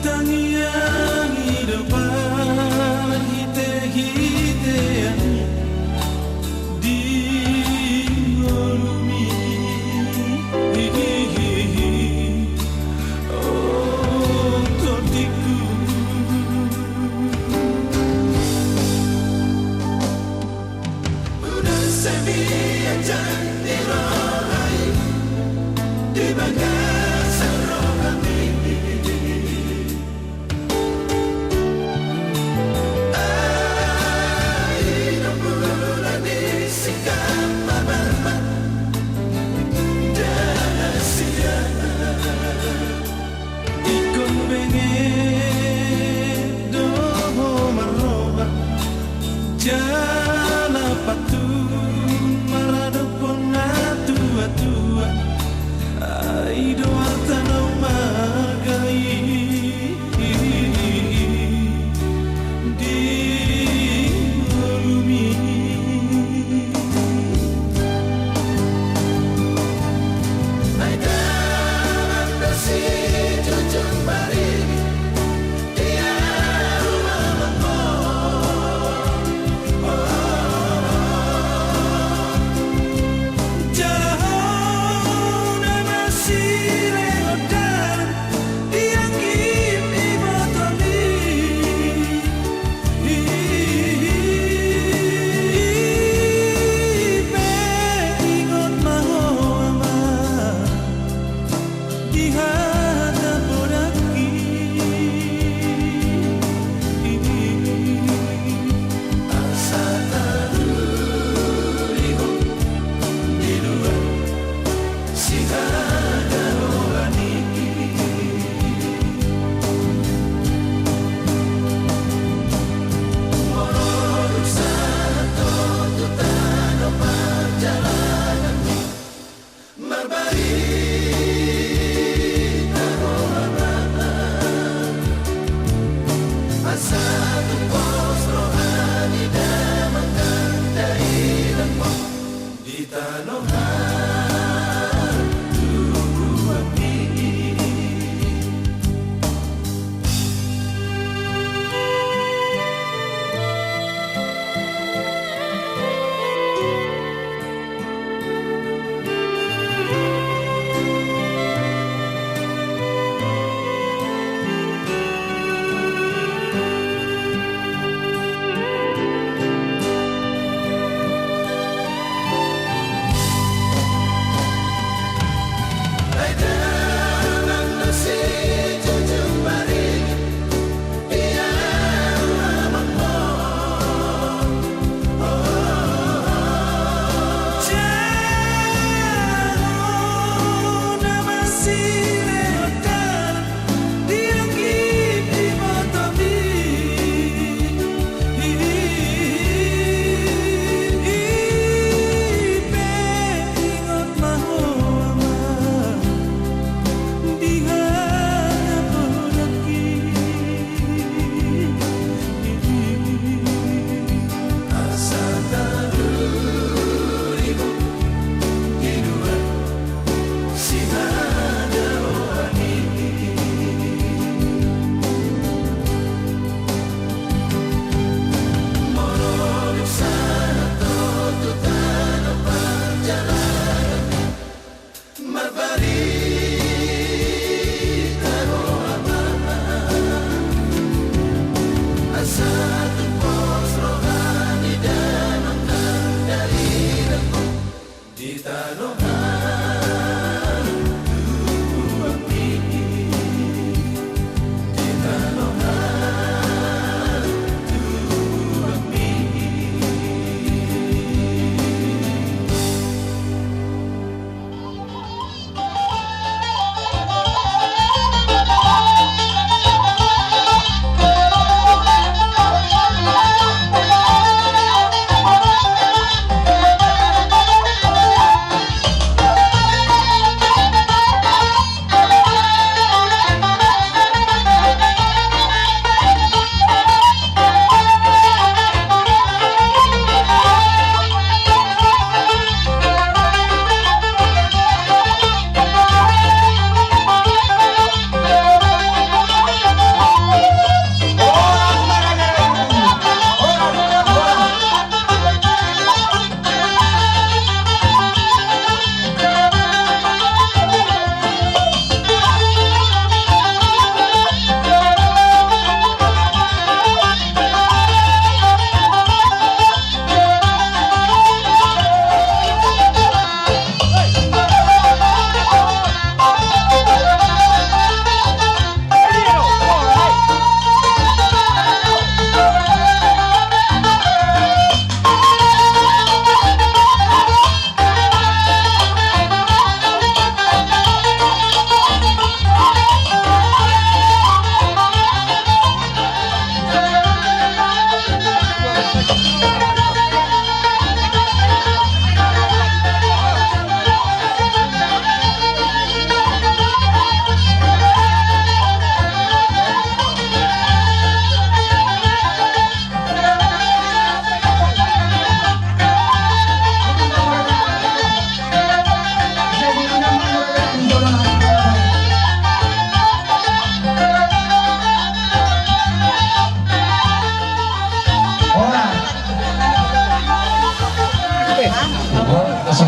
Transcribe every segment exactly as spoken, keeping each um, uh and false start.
Tangiangi do parhitehitean di ngolumi, o tondingku.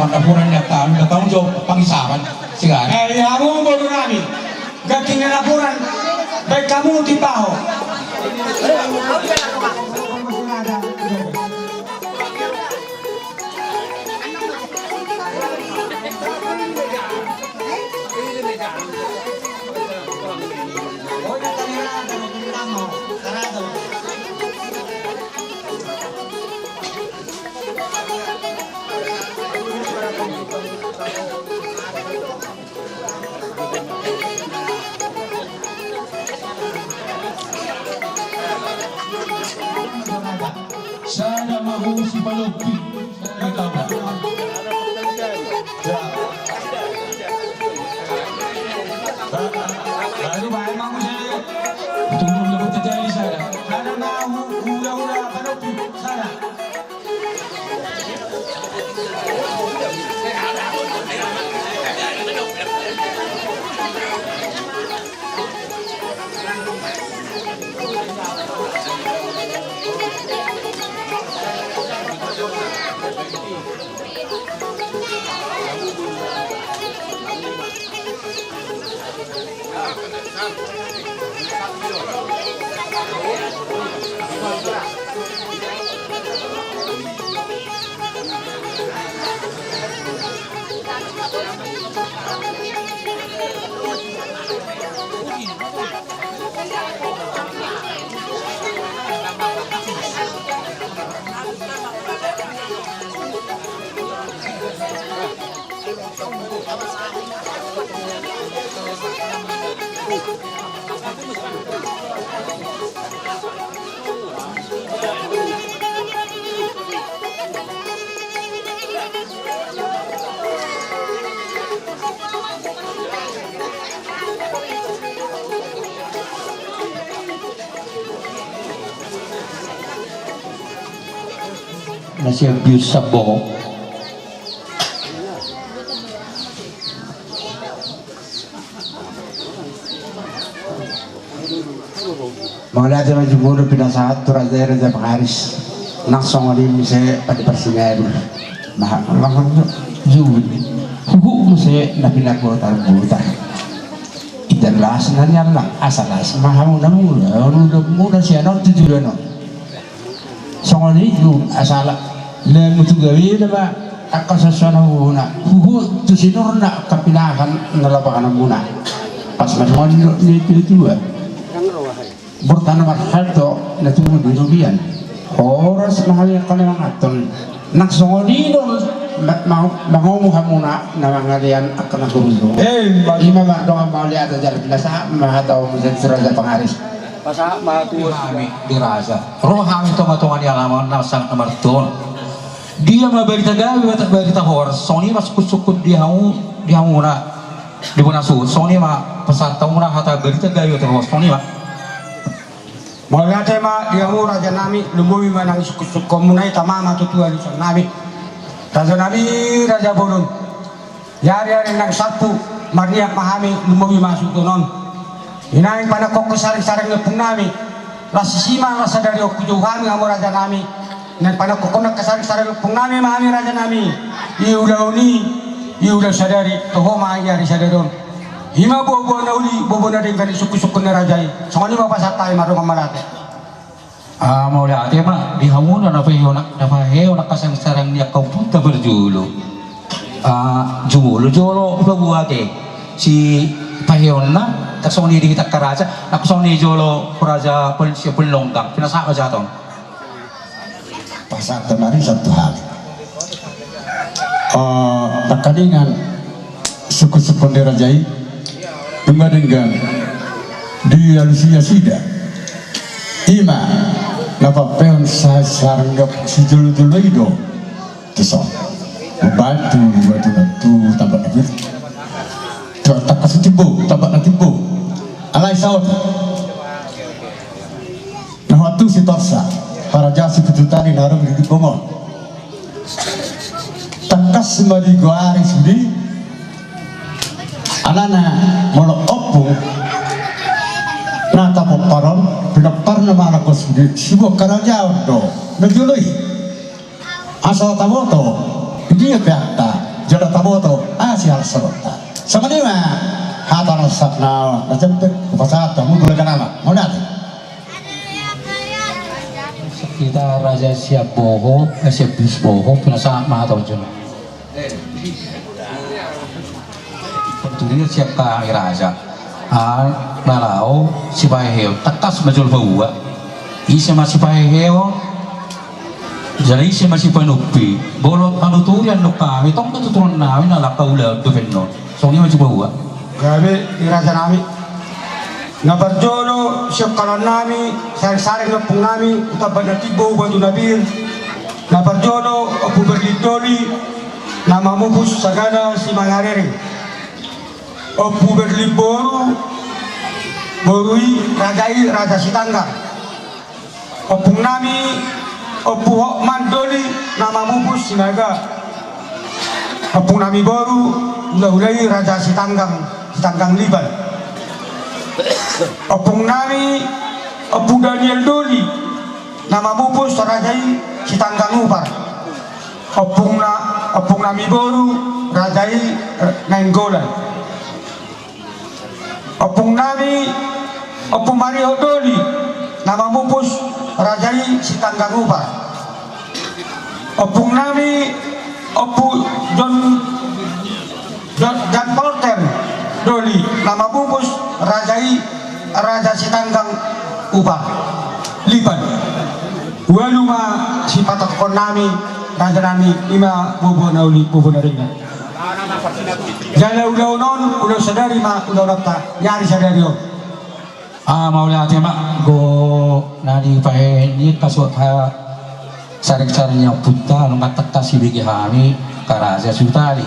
Laporan ni angka anu na tanggung jawab pangisapan. Sigaran. Eh, hamu boru nami. Ganti ni laporan. Baik hamu tipaho. Sada ma ho sipalompit. Sada ma ho. Ya. Baru bae ma ho sada. Tunggu dulu, kita jadi sada. Sada ma ho, hula-hula palompit. Sada. Na sian bius Samboho. Mauliate ma jumolo pinasahat tu raja i, raja pangaris. Nang songon i muse pande parsimadur. Bah, langsung jumolo. Huhut muse na pinabotar-botar. Ita las na nian na asa las ma hamu na mula. Mula sian on tu julu on. Songon i do asa ala, lamu tu gabena ma angka sasana huna, huhut tu sinurna angka pinahan na lapakan muna. Pas ma songon i do ni tua-tua. Bortana marhalto na tubu di robian. Horas ma hami angka na manganhon. Nang songon i do ma-, ma-, mangomo hamuna na mangalean angka na hurundung. Eh, ma- Ima ma dongan mauliate jala pinasahat ma hata on muse tu raja pangaris. Pasahat ma tu hami di raja. Ro hami tonga-tonga ni alaman na sangat na martonga. Dia ma barita gabe, barita horas. Songon i ma sungkun-sungkun di hamu, di hamuna. Di bona suhut. Songon i ma pasahat hamuna hata barita gabe, barita horas. Songon i ma. Mauliate ma di hamu raja nami, lumobi ma nang sungkun-sungkunmuna i, tama ma tu tua ni son nami. Raja nami, raja bolon. Di ari-ari na salpu, marniang ma hami, lumobi ma suhut on. Inang panangkokhon sareng-sareng ni ompung nami. Las sisi ma, las sadari on hujou hami hamu raja nami. Inang panangkokhon angka sareng-sareng ni ompung nami ma hami raja nami. I ulaon i, i ulaon sadari, toho ma i ari sadari on. Ima boa-boa na uli, boa-boa na denggan i sungkun-sungkun ni raja i. Songon i ma pasahat hami ma dongan mauliate. Ah, mauliate ma di hamuna na paheon, na paheon angka sareng-sareng ni angka ompunta parjolo. Ah, jumolo jolo hupaboa ate sipaheonna, nang songon i di hita angka raja, nang songon i jolo raja pal-, si Palinggolan, pinasahat ma jolo on. Pasahat ma di satu hal. Ah, nangkaningan sungkun-sungkun ni raja i, nunga denggan dialusi nasida. Ima na papeon sa-, sarang gok sijolo-jolo i do. Tuson. Membantu, bantu, bantu, tambah lagi. Tu tangkas timbo, tambah na timbo. Alai saut. Na ho tu Sitorus, haraja Sipitutali na adong di Limbong on. Tangkas ma digoari sude, alana molo ompung na tapomparon, pinomparna ma nangkin sude, sibuat harajaon do na jolo i. Asa taboto, dia pe angka Jala taboto asi halak sabonta. Songon i ma hata na sasapna, na jempek hupasahat hamu tu laga nama. Mauliate. Hita raja siap boho, eh, siap bis boho, pinasahat ma hata on jolo. Porturia siap ka raja. Ah, na laho sipaheheon, tangkas ma jolo paboa. Ise ma sipaheheon, jala ise ma sipanumpi. Molo panuturian do hami, tong do tuturon nami na lam paulaon dope annon. Songon i ma sipaboa. Gabe di raja nami. Na parjolo siongkalan nami, sareng-sareng ni ompung nami, Hutambanan na Timbo, Batu na Pir. Na parjolo Ompu Berlin Doli, na mamupus sagala simangarereng. Ompu Berlin boru, boru i raja i Raja Sitanggang. Ompung nami Ompu Hotman Doli, na mamupus Sinaga. Ompung nami boru, hulahula i Raja Sitanggang, Sitanggang Lipan. Ompung nami Ompu Daniel Doli, na mamupus raja i Sitanggang Upar. Ompung na, ompung nami boru raja i, eh, Nainggolan. Ompung nami Ompu Mariho Doli, na mamupus raja i Sitanggang Upar. Ompung nami Ompu Jon, Jon, Jan Polter Doli, na mamupus raja i Raja Sitanggang Upar, Lipan. Ualu ma sipatangkon nami, raja nami, i ma bobo na uli, bobo na ringan. Jala ulaon on, ulaon sadari ma ulaonta, ni ari sadari on. Ah, mauliate ma, anggo na dipahehe ni hasuhuton sareng-sareng ni ompunta, nunga tangkas sibege hami, angka raja sutali.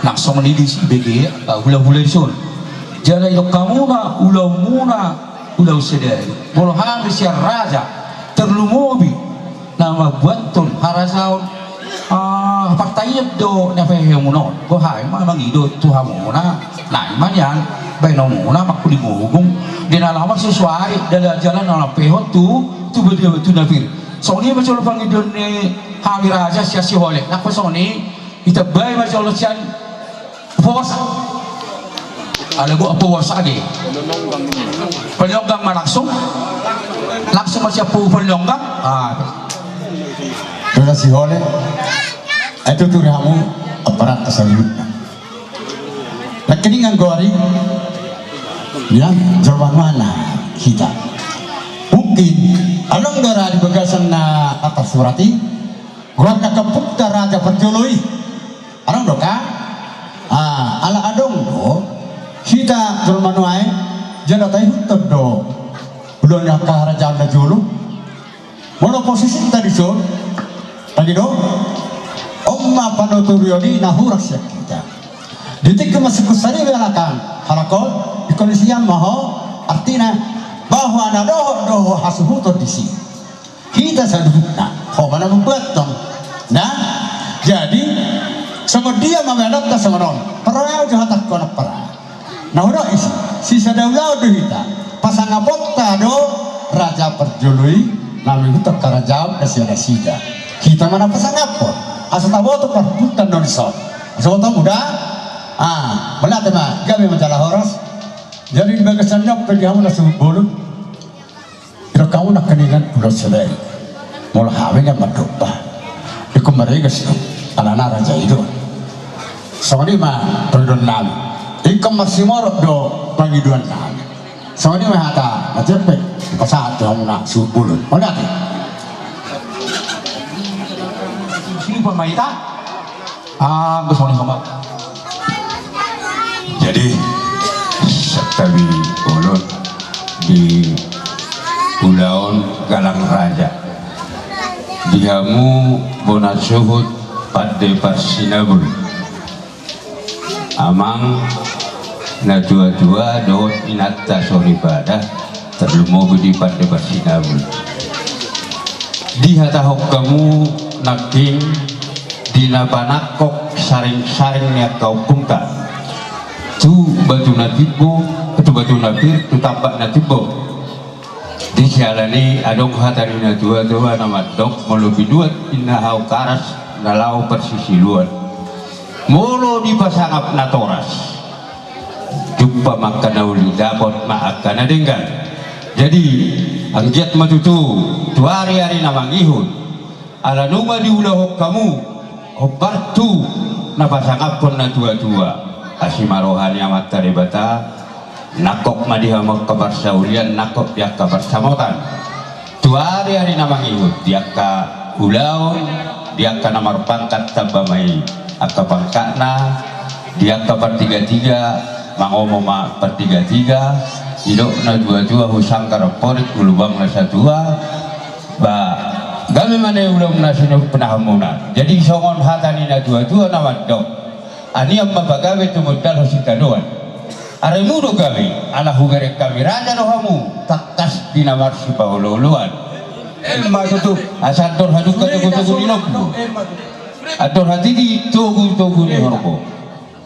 Langsung ni di sibege, angka hulahula dison. Jala idok hamuna, ulaonmuna, ulaon sadari. Molo hami sian raja, tarlumobi na mambuathon harajaon, ah, partaian do na pahehemuna on. Boha i ma mangido tu hamuna, na i ma nian baenonmuna mangkulingogung. Di na laho marsusuari, jala-jala na laho pehon tu, tu Batu, Batu na Pir. Songon i ma jolo pangidoan ni hami raja sian Sihole. Nangkin songon i, ditambai ma jolo sian Posa. Ala gok posa age. Panyonggang ma langsung. Langsung ma siap panyonggang. Ah. Terima kasih oleh. Itu tu hamu aparat saluhutna. Nangkiningan gori. Ya, jawaban mana kita? Mungkin along dora di bagasan na atas surati. Gua kakepukta raja parjolo i. Adong do kan? Ah, ala adong do hita jolma nuaeng, jala taihuthon do ulaon ni angka harajaon na jolo. Molo posisinta dison, tadi do, on ma panuturion i na hurang sian hita. Di tingki masuk ku sari belakang, halak on, di kondisi an ma ho, artina, bahwa na dohot do ho hasuhuton disi. Hita saluhutna, ho ma na mambuathon. Nah, jadi, songon dia ma baenonta songon on. Parau jo hatangkon parau. Na hudok isi, sisada ulaon do hita. Pasangaponta do raja parjolo i, na mangihuthon harajaon na sian nasida. Hita ma na pasangaphon. Asa taboto parhundulta na dison. Asa boto muda. Ah, mauliate ma, gabe ma jala horas. Jadi di bagasan ni on pe di hamu na suhut bolon. Idok hamu nangkiningan ulaon sadari. Molo hami nian mandok ba. Ingkon maregas do. Alana raja i do. Songon i ma pangidoan nami. Ingkon marsimorot do pangidoan nami. Songon i ma hata na jempek. Pasahat tu hamu na suhut bolon. Mauliate. Sini pamaita. Ah, anggo songon i ma. Jadi, santabi bolon di ulaon galang raja. Di hamu bona suhut pande parsinabul. Amang na tua-tua dohot inanta soripada. Tarlumobi di pande parsinabul. Dihatahon hamu nangkin di na panangkok sareng-sareng ni angka ompungta tu Batu na Timbo, tu Batu na Pir, tu Tambak na Timbo. Di siala ni adong hata ni na tua-tua na mandok molo pinuat inna hau karas na laho parsisiluan. Molo dipasangap natoras, jumpa ma angka na uli, dapot ma angka na denggan. Jadi, anggiat ma tutu tu ari-ari na mangihut, ala nunga diulahon hamu hombar tu na pasangaphon natuatua, asi ma roha ni Amanta Debata. Nangkok ma di hamu angka parsaulian, nangkok di angka parsamotan. Tu ari-ari na mangihut, di angka ulaon, di angka na marpangkat tamba ma i angka pangkatna, di angka partigatiga, mangomo ma partigatiga, didok natuatua, husanggar amporik, hulubang na satua. Ba, gabe ma na ulaon na sinuhut ni hamuna. Jadi songon hata ni natuatua na mandok: Anian ma pagabe, tumundalhon sitadoan. Arimu do gabe, ala hubereng hami raja do hamu, tangkas di na marsipaolooloan. Emma tutu. Asa andor hadungka togutogu ni lombu, andor hatiti togutogu ni horbo.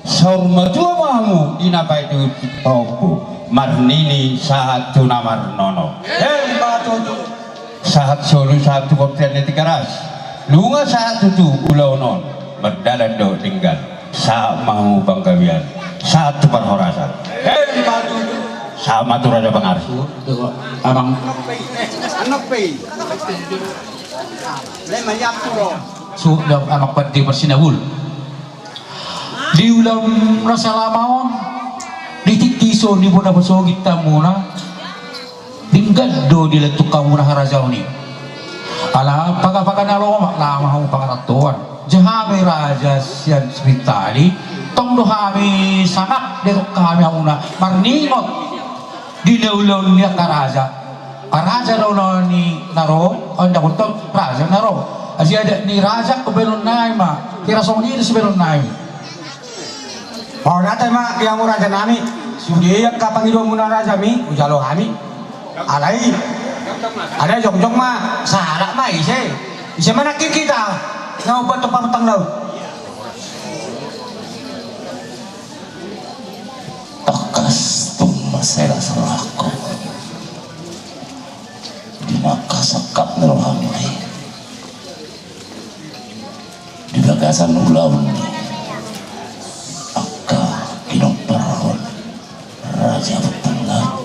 Saur matua ma hamu di na paihutihut pahompu, marnini sahat tu na marnono. Emma tutu. Sahat solu, sahat tu bontean ni Tigaras. Nunga sahat tutu ulaon on, mardalan dohot denggan. Sahat ma hamu panggabean, sahat tu parhorasan. Emma tutu. Sahat ma tu raja pangarsi. Abang. Anok pe i. Anok pe i. Lema i, atur o. Su, da, Amang Pande Parsinabul. Di ulaon na salama on, di tingki i songon i bona pasogit hamuna, denggan do dilantuk hamuna harajaon i. Ala pagapaga na lomak nama hamu pangarantoan. Jala hami raja sian Sipitali, tong do hami sangap, didok hami hamuna marningot. Di na ulaon ni angka raja. Angka raja do na ni na ro, on dapoton raja na ro. Asi adat ni raja angka bahenon nami ma. Kira songon i do sibahenon nami. Mauliate ma di hamu raja nami. Sude angka pangidoan muna raja mi, hujalo hami. Alai, alai jongjong ma, sahalak ma ise. Ise ma nangkin hita na umbahen tu pamatang laut. Tangkas tung mansai las rohangku di na angka sangkap ni rohangku i, di bagasan ulaon ni angka pinompar on, raja Batam Laut.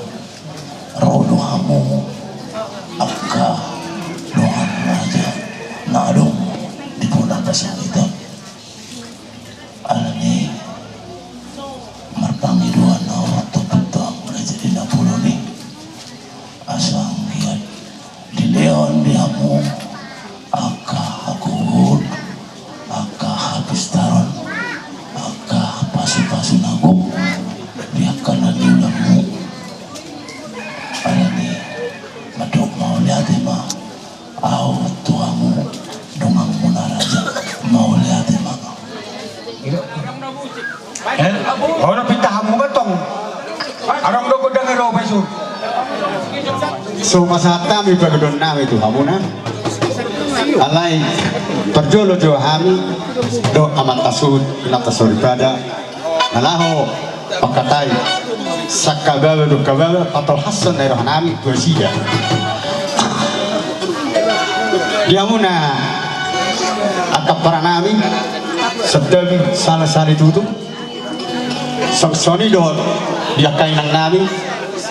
Ro do hamu angka dongan raja na adong di bona pasakitan. Alani marpangidoan ahu tu Ompunta Raja Raja di Nabolon i, asa anggiat dilehon di hamu angka hagogoon, angka hapistaron, angka pasupasu na gok di angka na niulahonmu. Alani i, mandok mauliate ma ahu tu hamu donganmuna raja, mauliate ma. Eh, olo pinta hamu ma tong. Adong do gondang i ro pasu. So pasahat hami pangidoan nami tu hamuna. Alai parjolo jo hami dohot amanta suhut, inanta soripada, na laho mangkatai sangkababa dohot kababa, patolhashon na i roha nami tu nasida. Di hamuna angka ampara nami, santabi sahat sahali tutu. Songon i dohot di angka inang nami,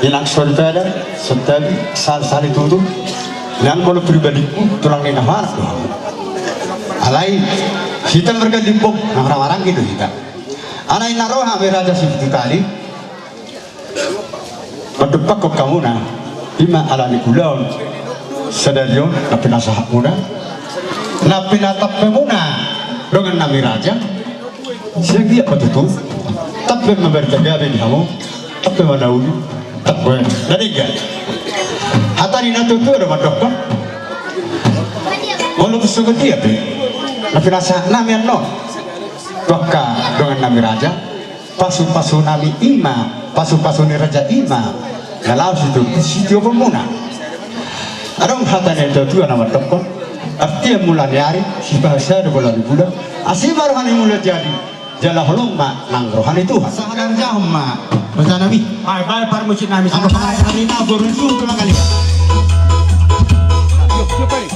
inang soripada, santabi sahat sahali tutu. Nang molo pribadingku, tulang ni na hoanak do hamu. Alai hita marga Limbong, nang ramaranggi do hita. Alai na ro hami raja Sipitali mandompakhon hamuna, i ma alani ulaon sadari on na pinasahatmuna, na pinatampemuna dongan nami raja. Sai anggiat ma tutu, tampe ma barita gabe di hamu, tampe ma na uli, tampe na denggan. Hata ni natuatua do mandokkon. Molo tung songon dia pe na pinasahat nami annon tu angka dongan nami raja, pasupasu nami i ma, pasupasu ni raja i ma na laho situ-, sitiopon muna. Adong hata ni natuatua na mandokkon: Artia mula ni ari, sipahasada bola ni bulan, asi ma roha ni mula jadi, jala holong ma nang roha ni Tuhan. Sahalan jahon ma. Baca nami. Ai, bae parmusik nami. Anggo pangarantoan nami na boru suhut tulang kali. Yuk, yuk, yuk.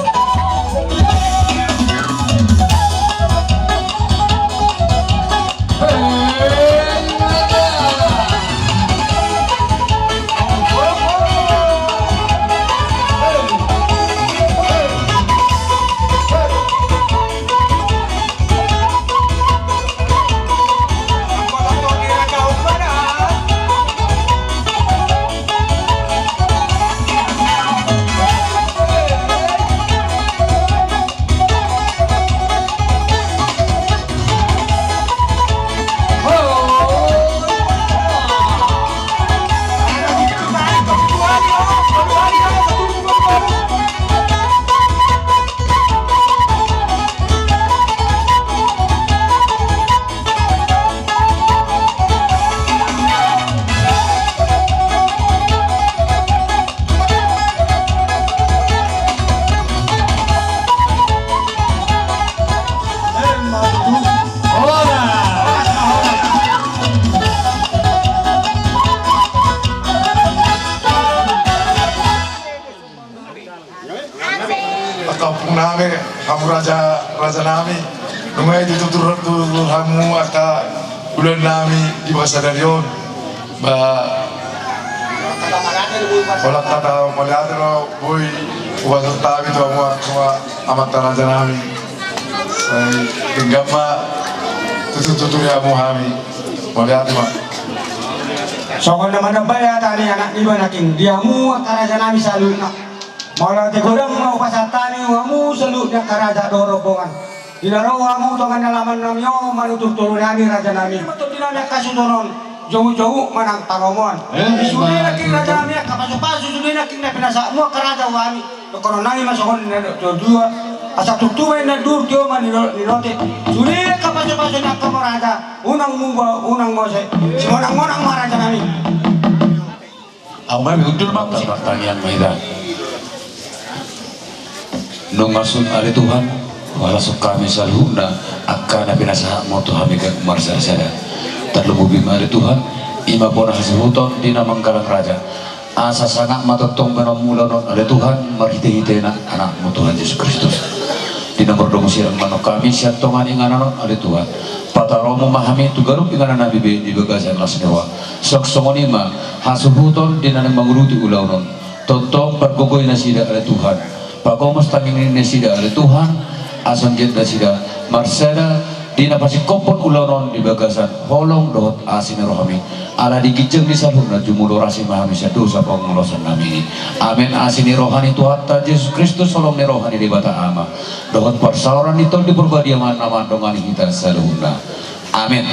nami, hamu raja, raja nami, nunga i tutu, tutu hamu angka ulaon nami di bagasan sadari on. Ba holan hata mauliate do boi hupasahat hami tu hamu angka amanta raja nami. Sai denggan ma tutu, tutu di hamu hami. Mauliate ma. Songon na mandambai hata ni anak niba nangkin di hamu angka raja nami saluhutna. Mauliate godang ma hupasahat hami tu hamu saluhut ni angka raja dohot rombongan. Di na ro hamu tongan ni alaman nami on manutur tolu nami raja nami. Manutur di nami angka suhut on, joujou ma nang palomoan. Eh, di sude nangkin raja nami angka pasupasu, sude nangkin na pinasahatmu angka raja tu hami. Dohonon nami ma songon na dua, asa tutu ma inna dur tio ma ni lo-, ni lote. Sude angka pasupasu ni angka raja, unang muba, unang mose. Simonang-monang ma raja nami. Ahu ma, hundul ma. Martangiang ma hita. Nunga sun ale Tuhan, hupasahat hami saluhutna angka na pinasahatmu tu hami ganup marsada-sada. Tarlumobi ma ale Tuhan, i ma bona hasuhuton di na manggalang raja. Asa sangap ma tongtong bahenonmu ulaon on ale Tuhan, marhite-hitena anakmu Tuhan Jesus Kristus. Di na mardomu sirang ma annon hami sian tonga ni inganan on ale Tuhan. Pataromu ma hami tu ganup inganan nami be di bagasan las ni roha. Songon i ma hasuhuton di na naeng mangurupi ulaon on. Tongtong pargogoi nasida ale Tuhan. Pagomos tangiang ni nasida ale Tuhan. Asa anggiat nasida marsada di na pasingkophon ulaon on di bagasan holong dohot asi ni rohami. Ala di ginjang ni saluhutna jumolo rasi ma hami sian dosa pangulaosan nami. Amen. Asi ni roha ni Tuhanta Jesus Kristus, holong ni roha ni Debata Ama, dohot parsaoran ni Tondi Parbadia ma na mandongani hita saluhutna. Amen.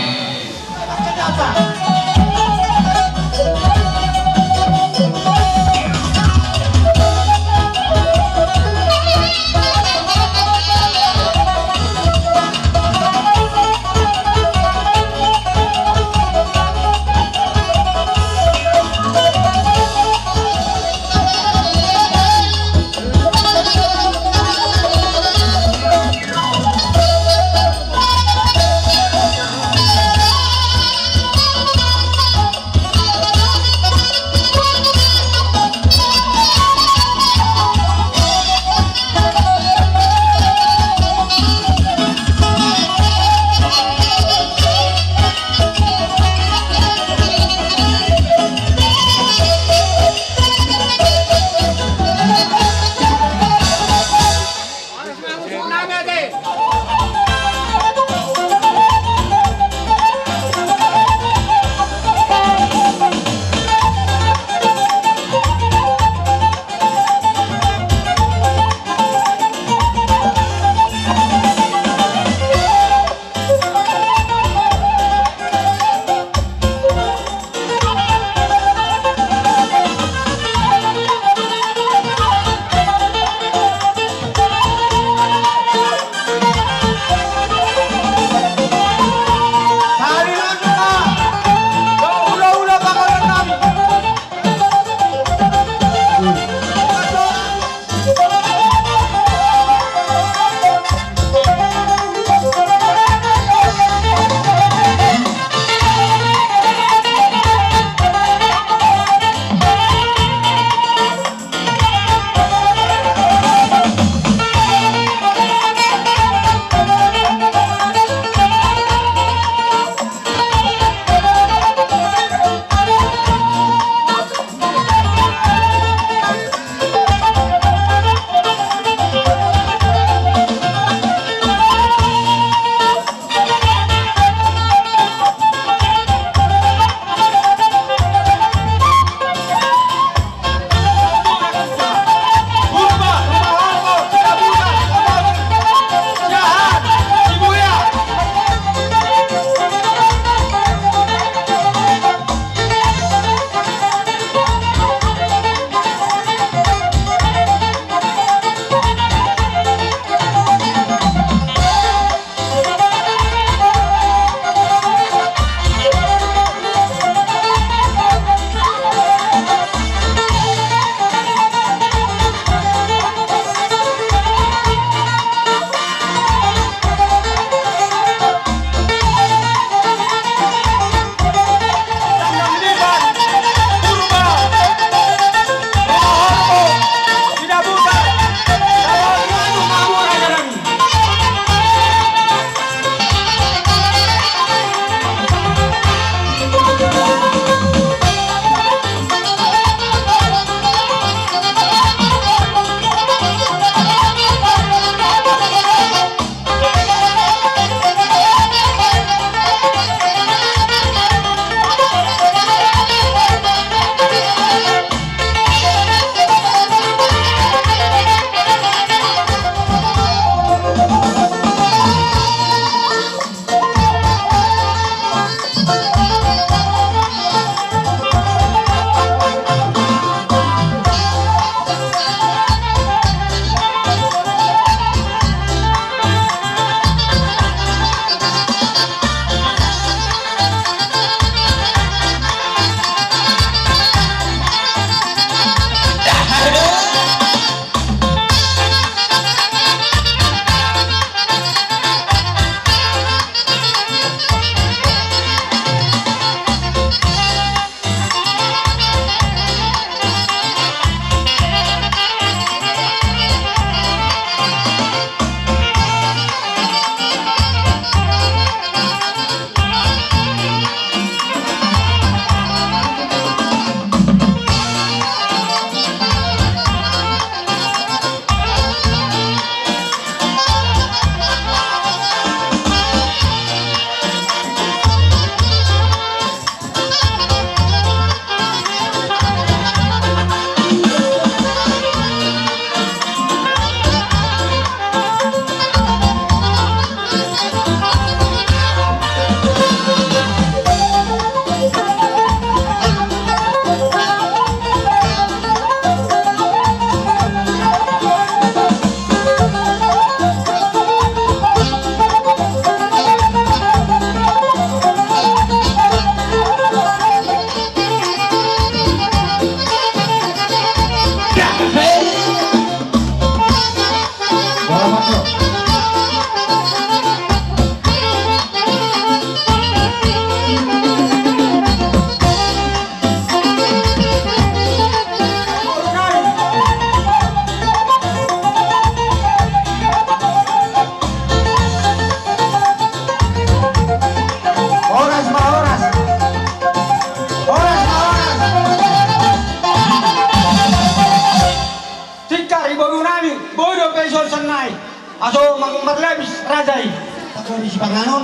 Aso mang marlabis raja i. Tangkori sipanganon.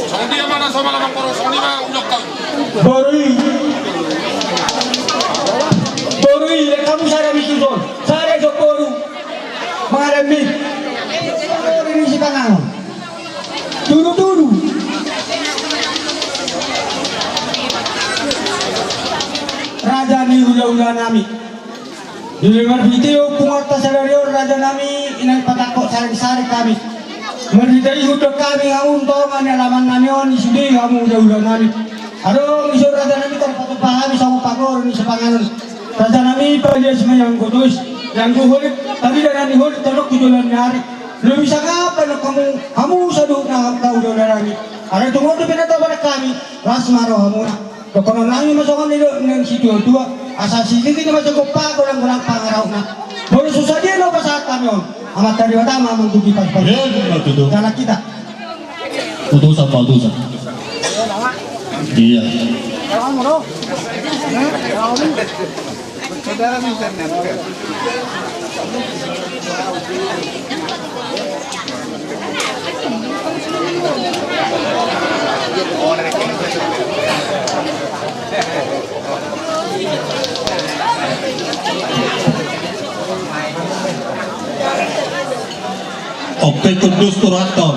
Songon dia ma na so malamang boru, songon i ma unokkon. Boru i. Boru i, lek hamu sada misuson. Sada so boru. Mangalemmi. Tangkori sipanganon. Tudu-tudu. Raja ni hula-hula nami. Di luar video punguanta sadari on raja nami, inang patangkok saring-saring kami. Marhite i hudok kami hamu tonga ni alaman nami on, di sude hamu hula-hula nami. Adong ison raja nami tarpatupa hami songon pagoru ni sipanganon. Raja nami palias ma ianggo tois, ianggo holit, tarida na ni holit tadok tu joloan ni ari. Lobi sangap ma hamu, hamu saluhutna hula-hula nami. Alai tung on dope na tabahen hami, las ma rohamuna. Dohonon nami ma songon nidok ni situa-tua, asa siligi ni ma sigompa, golang-golang pangarahutna. Molo so sadia na hupasahat hami on, Amanta Debata ma manggohi pasupasu. Iya, betul. Jalan kita. Utusan, Pak Utusan. Iya. Oke, kudus tu raton.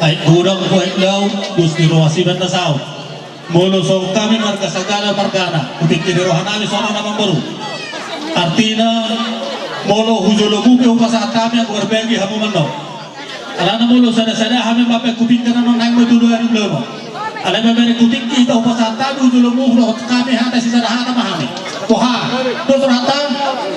Aek godang, aek laut, dos ni roha siban na saut. Molo songon hami marga Sagala margana, hutingki ni roha nami songon na mamboru. Artina, molo hu jolomu pe hupasahat hami anggo marbagi hamu manang. Alana molo sada-sada hami mambahen hupingkan annon, naeng ma tu dua ribu lima. Alai mambahen hupingki hita hupasahat hami hu jolomu, hudokhon hami hata sisada hata ma hami. Boha, dos rohanta,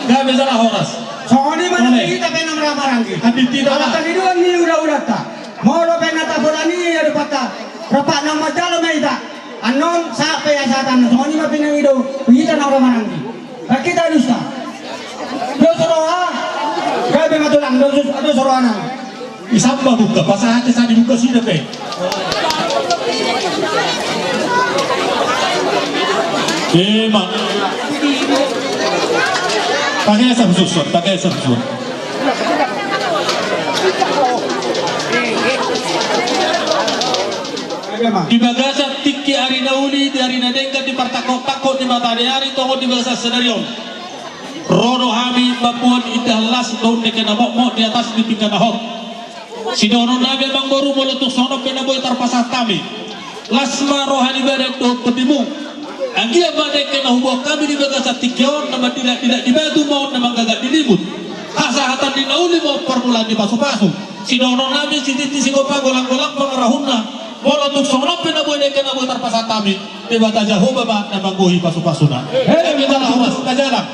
gabe jala horas. Songon i ma na hita pe na marhahamaranggi. Ala pangidoan ni hula-hulanta. Molo pe na tapola ni i adopanta, rap na manjalo ma hita. Annon sahat pe hasahatanna, songon i ma pinangido hita na ro maranggi. Rap hita dusta. Dos roha, gabe ma tulang, dos, dos roha nang. Isamba buka, pasahat sa dibuka sida pe. Ima. Pakai asa khusus, pakai asa khusus. Di bagasan tingki ari na uli, di ari na denggan, di partangkok-tangkok ni mataniari, tongon di bagasan sadari on. Ro do hami mamboan indahan las dohot neke na mokmok di atas ni pinggan na hot. Sidohonon nami amangboru, molo tung songon on pe na boi tarpasahat hami. Las ma roha ni badan dohot tondimu. Anggiat ma neke na huboan hami di bagasan tingki on, na mandilak-dilak di batu maol na manggagak di limut. Hasahatan ni na uli maol parmulaan ni pasupasu. Sidohonon nami sititi sigompa, golang-golang pangarahutna. Molo tung songon on pe na boi neke na boi tarpasahat hami, Debata Jahowa ma na manggohi pasupasuna. Eme ma na horas, tajalang.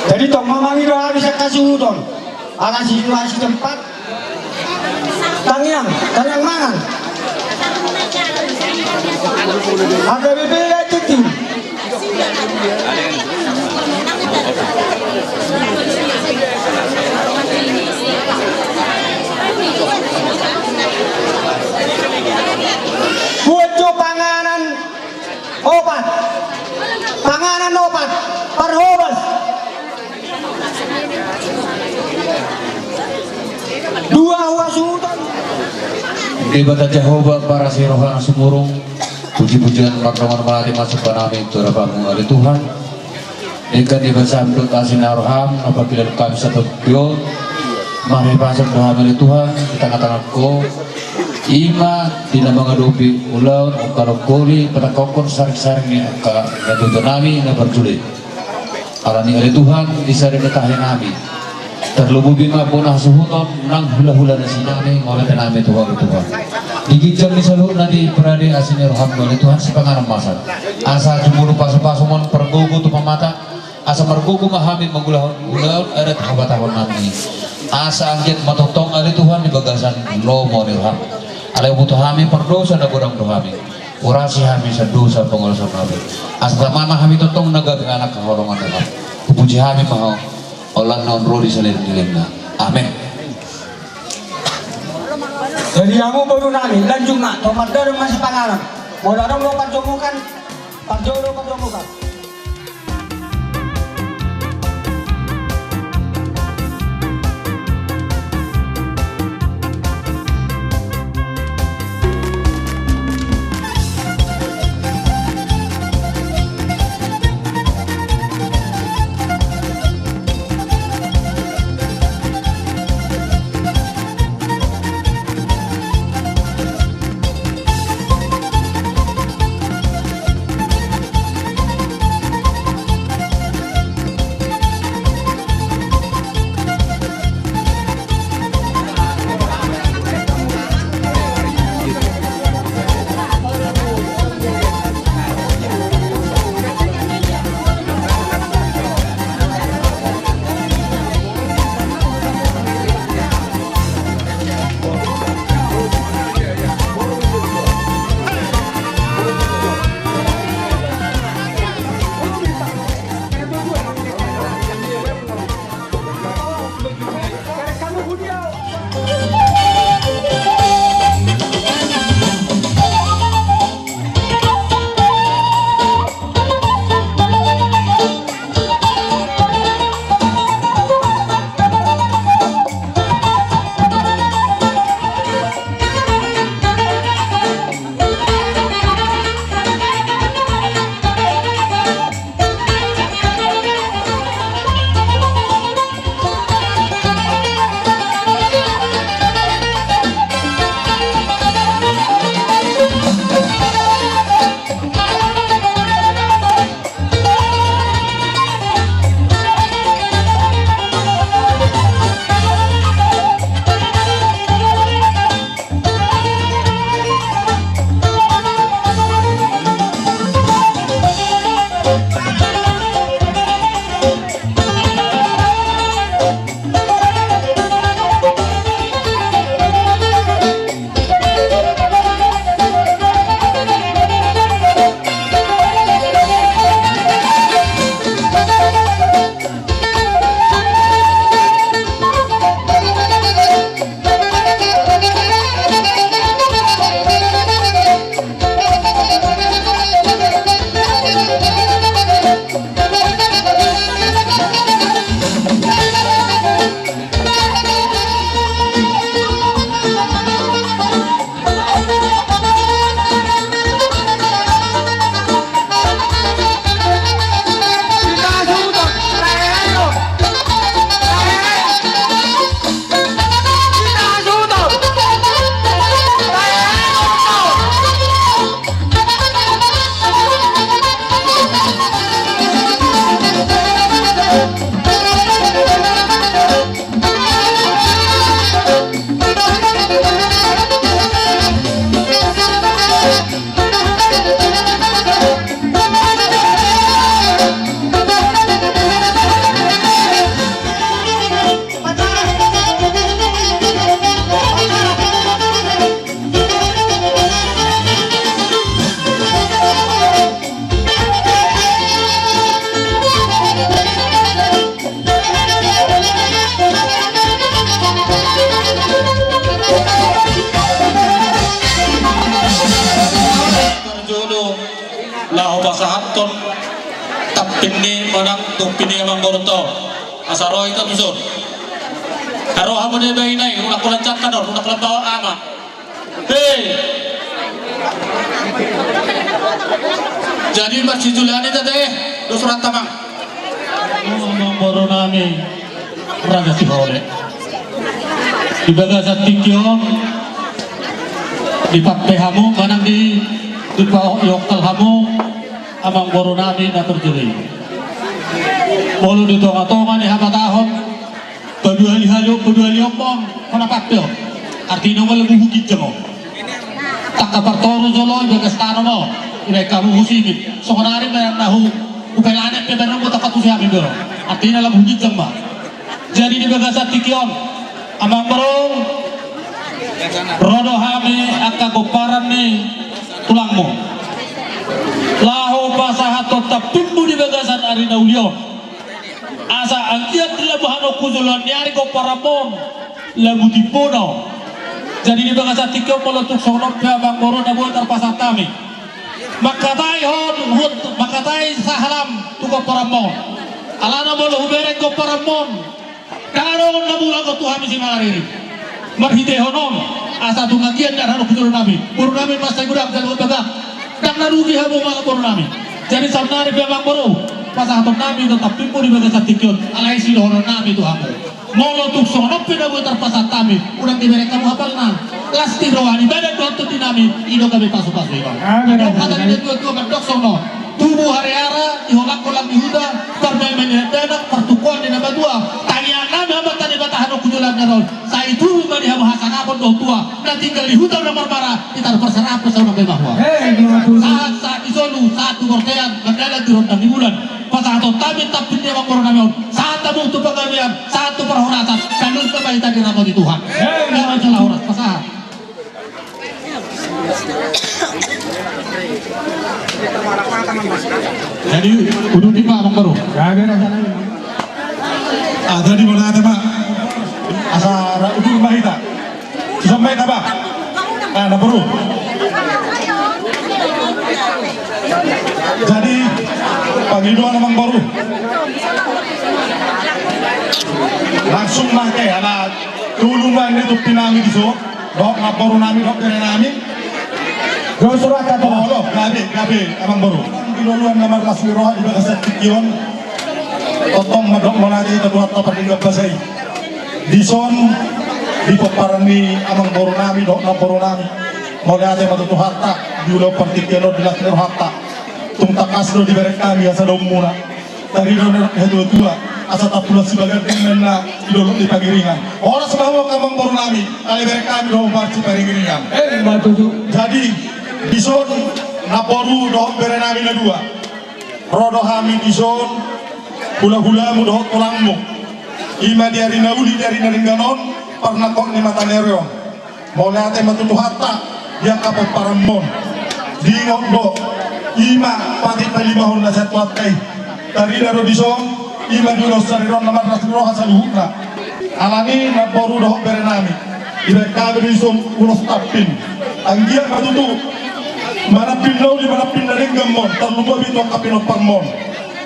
Jadi tong ma mangido hami sian hasuhuton. Ala situasi tempat. Tangiang, tangiang mangan. Harga bibir ya cuti. Buat jo panganan. Opat. Panganan opat. Parhobas. Dua hasuhuton. Debata Jahowa, parasi roha na sumurung. Puji-pujian mardongan mauliate ma sian Ho nami tu adopanMu ale Tuhan. Denggan ni bagasan dohot asi ni rohaM na pangkilala hami sahat tu tingki on. Marhipason do hami ale Tuhan di tangah-tangah Ho. Ima di na mangadopi ulaon angka rongkoli patangkokhon saring-saring ni angka natuatua nami na parjolo i. Alani ale Tuhan di sada ni tahi nami. Tarlumobi ma bona hasuhuton nang hulahula na sinami, mauliate nami tu Ho ale Tuhan. Di ginjang ni saluhutna diparade asi ni rohaM ale Tuhan sipanganon masa. Asa jumolo pasupasuMon pargogo tu pamatang. Asa margogo ma hami mangulahon ulaon adat habatahon nami. Asa anggiat ma tongtong ale Tuhan di bagasan lomo ni rohaM. Alai huboto hami pardosa na godang do hami. Urasi hami sian dosa, pangalaosion hami, asa tama ma hami tongtong na gabe anak haholongan ni Tuhan. Hupuji hami ma Ho, holan na on ro di saleleng ni lelengna. Amen. Jadi hamu boru nami, lanjut ma, tong mardalan masipanganon. Molo adong do parjongokan, parjolo parjongokan. Parjolo laho pasahathon tampinni manang tumpinni amangborunta on. Asa ro hita tuson. Ro hamu da bahen i, unang holan jangka do, unang holan bahen ama. Hei. Jadi marsijolo hita da, eh, dos rohanta, Amang. Amangboru nami Raja Sihole. Di bagasan tingki on, dipampe hamu manang di, dipa-, diokkal hamu amangboru nami na parjolo i. Molo di tongatonga ni habatahon, paduahali hali, paduahali ombang, hona pampe on. Artina nunga lam huginjang on. Tangka partoru jolo i bagas tano on. Ibaen hamu husimit. Songon ari ma na hu, hupelanet pe baen on, tangka tusi hami do. Artina lam huginjang ma. Jadi di bagasan tingki on, amangboru, ro do hami angka pomparan ni tulangmu. pasahathon tampimmu di bagasan ari na uli on. Asa anggiat di labuan on tu joloan ni ari pomparanmon, lamu timpona on. Jadi di bagasan tingki on molo tung songon on pe amang boru na boi tarpasahat hami. Mangkatai ho, mangkatai sahalam tu pomparanmon. Alana molo hubereng pomparanmon, dang adong na mulak tu hami simangariri. Marhitehon on, asa tung anggiat dang adong tu joloan nami. Boru nami mansai godang jala bagak. Dang na rugi hamu ma boru nami. Jadi saonnari pe amang boru, pasahaton nami do tampimmu di bagasan tingki on, alai sidohonon nami tu hamu. Molo tung songon on pe na boi tarpasahat hami, unang dibereng hamu hapalna. Las ni roha ni badan dohot tondi nami, i do gabe pasupasu i ma. Amin. Adong hata ni natuatua mandok songon on. Tubu hariara, diholangkon lang ni huta, parmaenmaen ni dakdanak, partungkoan ni na matua. Tangiang nami amanta Debata hamu tu joloan ni ari on. Sai tubu ma di hamu hasangapon dohot tua. Na tinggal di huta na marmara, di tarparsahat pe saunang be mahua. Eh, ima tutu. Sahat, sahat di solu, sahat tu bortean, mardalan di rondang ni bulan. Pasahaton hami tampim ni amang boru nami on. Sahat hamu tu pagabean, sahat tu parhorasan. Saluhut ma hita diramoti Tuhan. Eh, ima tutu. Sahat, sahat. Jadi, uduti ma amang boru. Ah, jadi mauliate ma. Asa ra udur ma hita. Susa ma hita ba. Ah, na boru. Jadi, pangidoan amang boru. Langsung ma ke, ala tolu ma ni tumpi nami di son. Dohot namboru nami, dohot bere nami. Dohot surakat, olo, gabe, gabe, amang boru. Di loloan na marlas ni roha di bagasan tingki on. Tongtong mandok mauliate tu Tuhanta pardenggan basa i. Di son, di pomparan ni amang boru nami, dohot namboru nami. Mauliate ma tu Tuhanta, di ulaon partingkian on di las ni rohanta. Tung tangkas do dibereng hami asa dohononmuna. Tarida do natuatua, asa tampulan sibaganding ninna di dolok ni Pangiringan. Horas ma hamu amang boru nami, ala dibereng hami do hombar Siparingiringan. Eh, ima tutu. Jadi, di son namboru dohot bere nami na dua. Ro do hami di son, hulahulamu dohot tulangmu. Ima di ari na uli, di ari na denggan on, parnangkok ni mata ni ari on. Mauliate ma tu Tuhanta, di angka pomparanmon. Diingot do, ima patik palimahon na sian Tuhanta i. Tarida do di son, ima di ulos sariron na marlas ni roha saluhutna. Alani namboru dohot bere nami. Dibereng hami do di son ulos tampin. Anggiat ma tutu. Manampin na uli, manampin na dengganmon. Tarlumobi tu angka pinomparmon.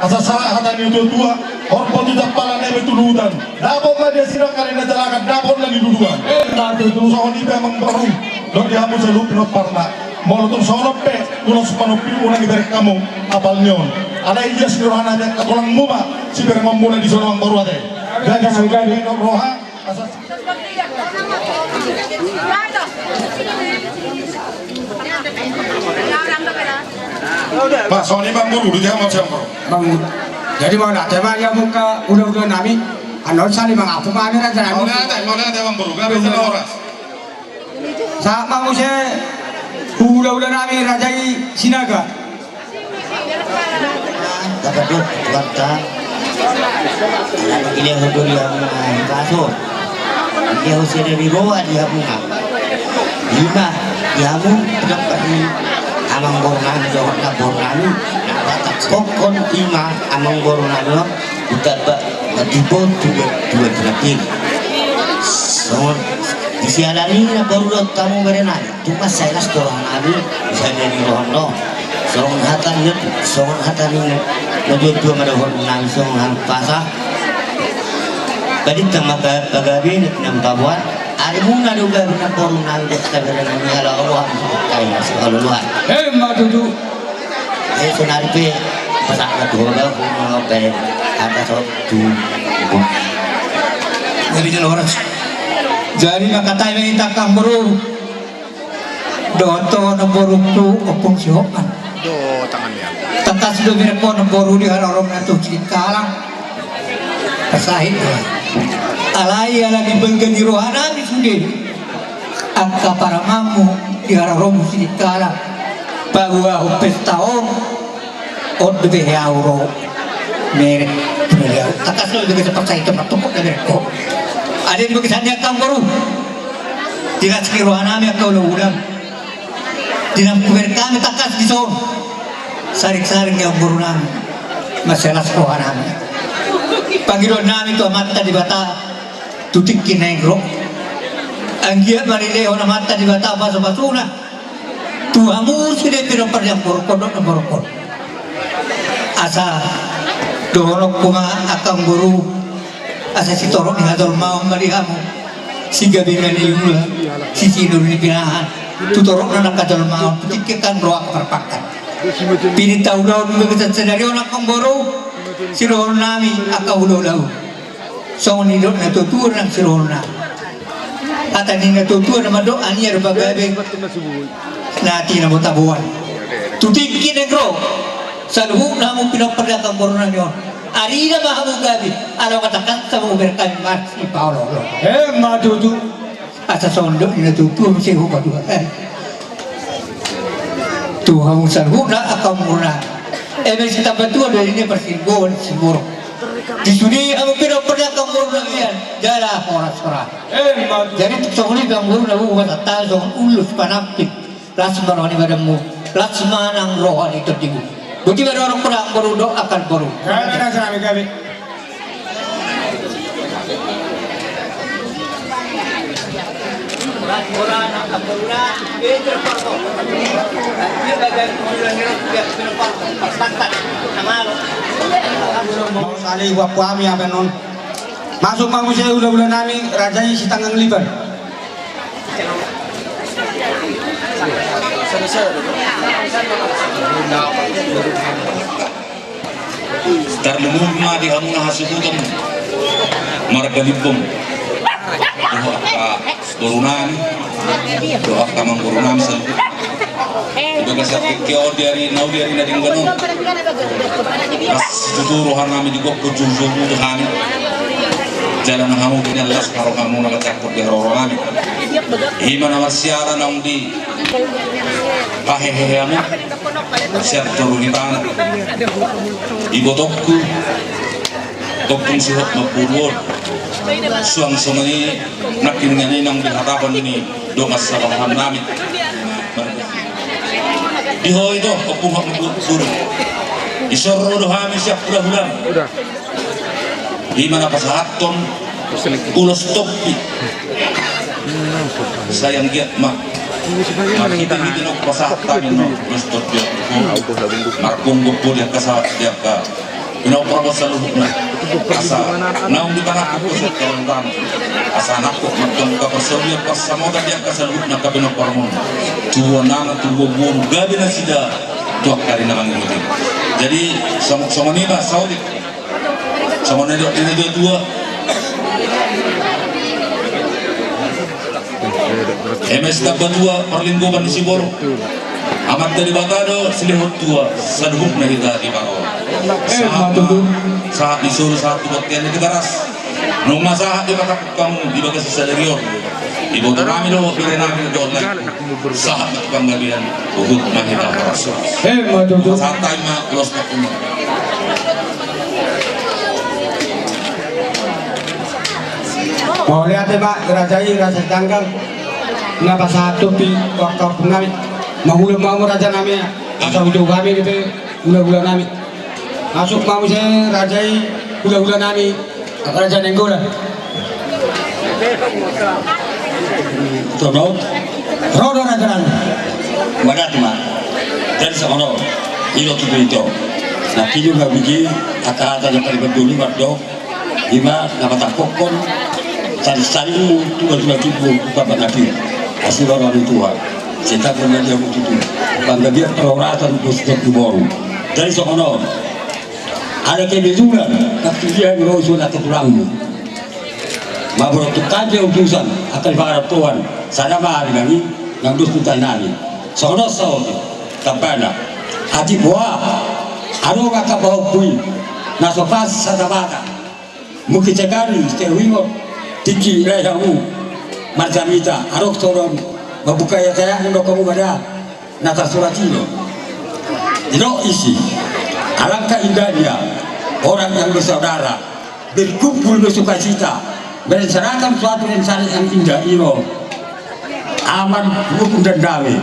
Asa sahat hata ni natuatua, horbo tu jampalan, eme tu luhutan. Dapot ma di asi nangkaning na jalakan, dapot na niluluan. Eh, ima tutu. Songon i pe amang boru, dohot di hamu saluhut pinomparna. Molo tung songon on pe, ulos panompinmu unang dibereng hamu apal ni on. Alai las ni roha nami angka tulangmu ma, siberengonmuna di son amang boru ate. Jadi songon i pe roha, Ba, songon i ma amang boru, di dia ma siang boru. Bang, jadi mauliate ma di hamu angka ulaula nami, annon sali mangapu ma hami raja nami. Mauliate, mauliate amang boru, gabe jala horas. Sahat ma muse ulaula nami raja i Sinaga. Tapadok Tuhanta. Ala dilehon do di hamu na hipas on. Dilehon sada ni roha di hamu na. Ima di hamu, dapat ni amang boru nami dohot namboru nami. Na patangkokhon ima amang boru nami on. Utaba na tibo tu dua, dua terakhir. Songon di siala ni namboru dohot hamu bere nami. Tung mansai las do roha nami, bisa jadi roha on do. Songon hata ni, songon hata ni, na dua dua ma dohot nami songon hata pasa. Badintang ma pagabe na tinam paboan. Arimuna do gabe namboru nami, bere nami ala Allah, hami sudah kai masuk Allah. Ima tutu. Eh, sonari pe, pasahat ma tu ho da, ho ma pe, atas waktu. Jadi jala horas. Jadi mangkatai ma hita amang boru. Dohot ho namborungku Ompung Sihombing. Do tangan dia. Tangkas do berengkon namboru di haroromuna tu Sidikalang. Pasahat. Alai ala dibangga ni roha nami sude. Angka parumaenmu di haroromuna Sidikalang. Paboahon pesta on. On do be hea ro. Merek. Tangkas do be pasahat tu martungkot na berengkon. Adong be kesan dia amang boru. Di las ni roha nami angka ulaula. Di na hubereng hami tangkas di son. Saring-saring ni amangboru nami, mansai las roha nami. Pangidoan nami tu Amanta Debata tu tingki na naeng ro. Anggiat ma dilehon Amanta Debata pasu-pasuna tu hamu sude pinompar ni amangborungkon dohot namborungkon. Asa dohononku ma angka amangboru, asa sitorop ni hajolmaon ma di hamu, sigabe ma niula, sisinur ni pinahan tu torop ni angka jolmaon tu tingki na naeng ro angka parpangkat. Pinangido ulaon ma di bagasan sadari on angka amangboru, sidohonon nami angka hula-hula on. Songon nidok ni natua-tua nang sidohonon nami. Hata ni natua-tua na mandok, ania do pagabe na tina ma taboan. Tu tingki na naeng ro, saluhutna hamu pinompar ni angka amangboru nami on, arina ma hamu gabe, ala ungkatakan sama uber kami marsipaolo-olo. Emma tutu. Asa songon nidok ni natua-tua muse hupaduahon. Tu hamu saluhutna angka amangboru nami. Eme sitamba tua do i, ninna parsingoan ni siborok. Di sude hamu pinompar ni angka amangboru nami an, jala horas-horas. Jadi tung songon i pe amangboru na boru, pasahat hami songon ulos panampik. Las ma roha ni badanmu, las ma nang roha ni tondimu. Boti ma dohononku da amangboru dohot angka boru. Gabe na sami gabe. Mau sali buat kuami apa non? Masuk ma muse hula-hula nami, raja i Sitanggang Lipan. Tarlumobi ma di hamu na hasuhuton marga Limbong, dohot angka boru nami, dohot angka amangboru nami saluhutna. Di bagasan tingki on, di ari na uli, ari na denggan on, las situtu roha nami di gokhon, jujur tu hami. Jala na hamu di na las ma rohamu na manjangkon di haroro nami. I ma na marsiala naung di pahehehe hamu sian toru ni tano. Ibotongku, tongtong sihot ma boru on. Suang songon i nangkiningan i naung dihatahon ni dongan sabawahan nami. Di ho ito, ompung hot mangkubur. Dison ro do hami sian hula-hulam. I ma na pasahathon ulos topi. Sai anggiat ma marhite-hite naung pasahat hami ulos topi on, marpungu po di angka sahat, di angka pinompar saluhutna. Asa naung dipangaku po sian tano, asa nangkok ma tu angka parsaulian, parsamotan di angka saluhutna angka pinomparmon. Tu anakna, tu boru, gabe nasida tu angka ari na mangihut i. Jadi songon i ma saotik. Songon na nidok ni natua-tua. Eme sitamba tua parlinggoman ni siborok. Amanta Debata do silehon tua, saluhutna hita diparorot. Sahat ma, sahat ni solu, sahat tu bontean ni Tigaras. Nunga sahat dipasahat hamu di bagasan sadari on. Iboto nami do, bere nami do, lae. Sahat ma tu panggabean, huhut ma hita horas. Emma tutu. Pasahat hami ma ulos topi on. Mauliate ma, raja i, raja Sitanggang. Na pasahat topi tu angka ompung nami. Mangula ma hamu raja nami, asa hujaha hami dope hula-hula nami. Masuk ma muse raja i, hula-hula nami. Raja Nainggolan. Tongon. Ro do raja nami. Manat ma. Jadi songon on. I do tutu ito. Na kini ma bigi, angka hata na parbandoli mardok. I ma na patangkokhon. Saling-saling mu, tuba-tuba tibu, tuba pangapi. Asi baru anu Tuhan. Setan pun dia mu tutu. Panggabean peroratan bos tu boru. Jadi songon on. Ada kebetulan, tapi dia ngeroso na ketulang. Maborok tu kami utusan, akan para tuan, sada ma ari nami, nang dus tu tanami. Sono saotik, tambana. Ati boa, aro ngaka bawa kui, na sopas sada mata. Mungkin cekali, sewingot, tinggi, lehamu, marjamita, arok soron, mabuka ya saya, endo kamu pada. Na tarsurat i do. Didok isi. Alangkah indahnya orang yang bersaudara berkumpul bersukacita merencanakan suatu rencana yang indah, i do. Aman, rukun dan damai.